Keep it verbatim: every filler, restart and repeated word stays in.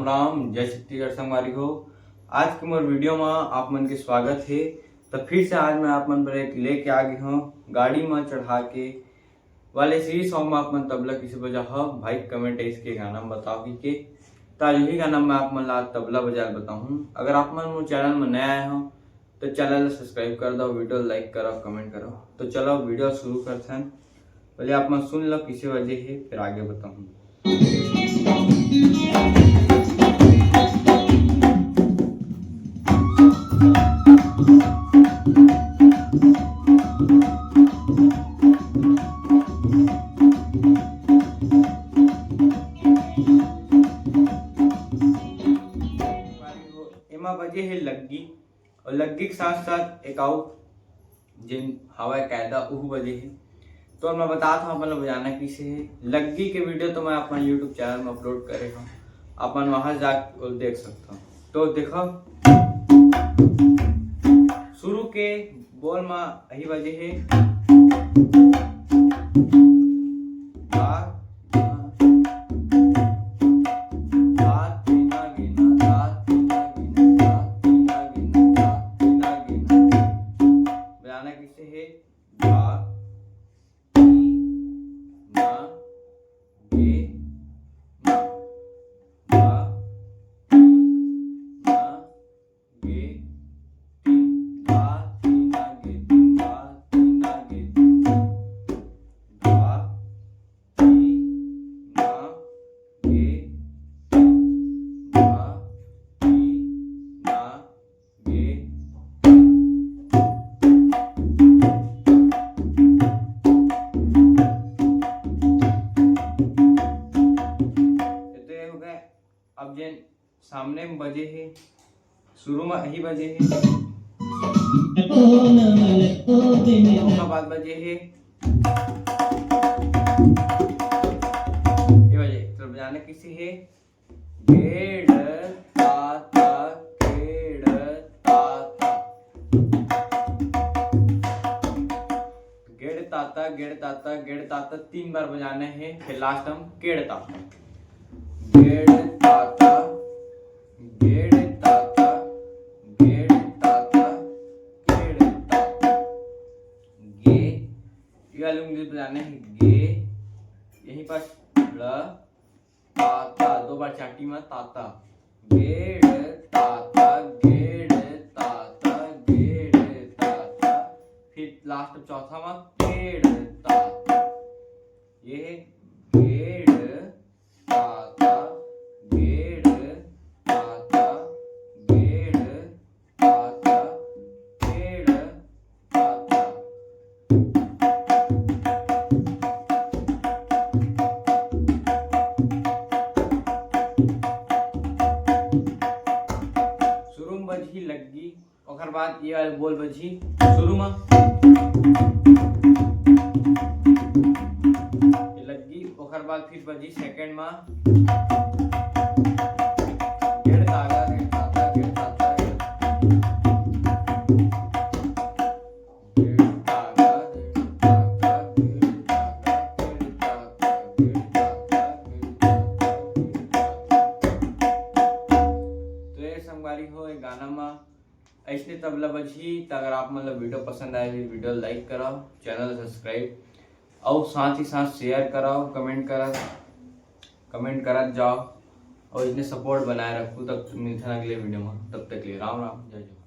राम, जय छत्तीसगढ़ संगवारी हो। आज के मोर वीडियो में आप मन के स्वागत हे। तो फिर से आज मैं आप मन पर एक लेके आ गए हूँ गाड़ी में चढ़ा के वाले सीरीज सॉन्ग में आप मन तबला किसे बजा हो भाई, कमेंट इसके गाना में बताओ कि के। तो आज यही गाना में आप मन ला तबला बजाए बताऊँ। अगर आप मन मोर चैनल में नया आए हो तो चैनल ला सब्सक्राइब कर दो, वीडियो लाइक करो, कमेंट करो। तो चलो वीडियो शुरू करथन। पहले आप मन सुन लो किसे बजे हे, फिर आगे बताऊँ। एमा बजे हे लग्गी, और लग्गी के साथ साथ एक आउ जेन हवय कायदा, उहू बजे हे। तो मैं बतात हूँ अपन ला बजाना किसे हे। लग्गी के वीडियो तो मैं अपन YouTube चैनल में अपलोड करे हूँ, अपन वहाँ जा देख सकते हो। तो देखो, शुरू के बोल में यही बजे हे। गा, गा, गा, तेना, गेना, गा, तेना, गेना, गा, तेना, गेना, गा, तेना, गेना। बजाना किसे हे? गा, नी, ना, गे, मा। गा, नी, ना, गे, ती। गा, ती, ना, गे, ती। गा, ती, ना, गे, ती। गा, ती, ना, गे, ती। गा, ती, ना, गे। ये तो ये हो गए। अब जेन सामने में बजे हे, शुरू में यही बजे हे, ओकर बाद बजे हे, ये बजे। तो बजाना किसे हे? गेड़ ता ता, गेड़ ता ता। गेड़ ता ता, गेड़ ता ता, गेड़ ता ता तीन बार बजाना हे, फिर लास्ट हम केड़ ता ता। गेड़ ता ता, गेड़ ता ता, गेड़ ता ता, गेड़ ता ता। गे, ये वाली उंगली बजाना हे, गे, यहीं पर ड़, ताता, दो बार चाटी में ताता। गेड़ ताता, गेड़ ताता, गेड़ ताता। फिर लास्ट चौथा में केड़ ताता। ये है गेड़ ताता, गेड़ ताता, गेड़ ताता, गेड़ ताता। शुरू में बजही लग्गी, ओकर बाद ये वाला बोल बजही शुरू में, ये लग्गी, ओकर बाद फिर बजही सेकंड में, गेड़ तागा, गेड़ ताता, गेड़ ताता, गेड़। तो ये संगवारी हो, ये गाना मा ऐसने तबला बजही। तो अगर आप मन ला वीडियो पसंद आए, तो वीडियो लाइक करो, चैनल सब्सक्राइब, और साथ ही साथ शेयर करो, कमेंट करो, कमेंट करत जाओ, और इसने सपोर्ट बनाए रखो। तब मिलते हैं अगले वीडियो में, तब तक के लिए राम राम, जय जय।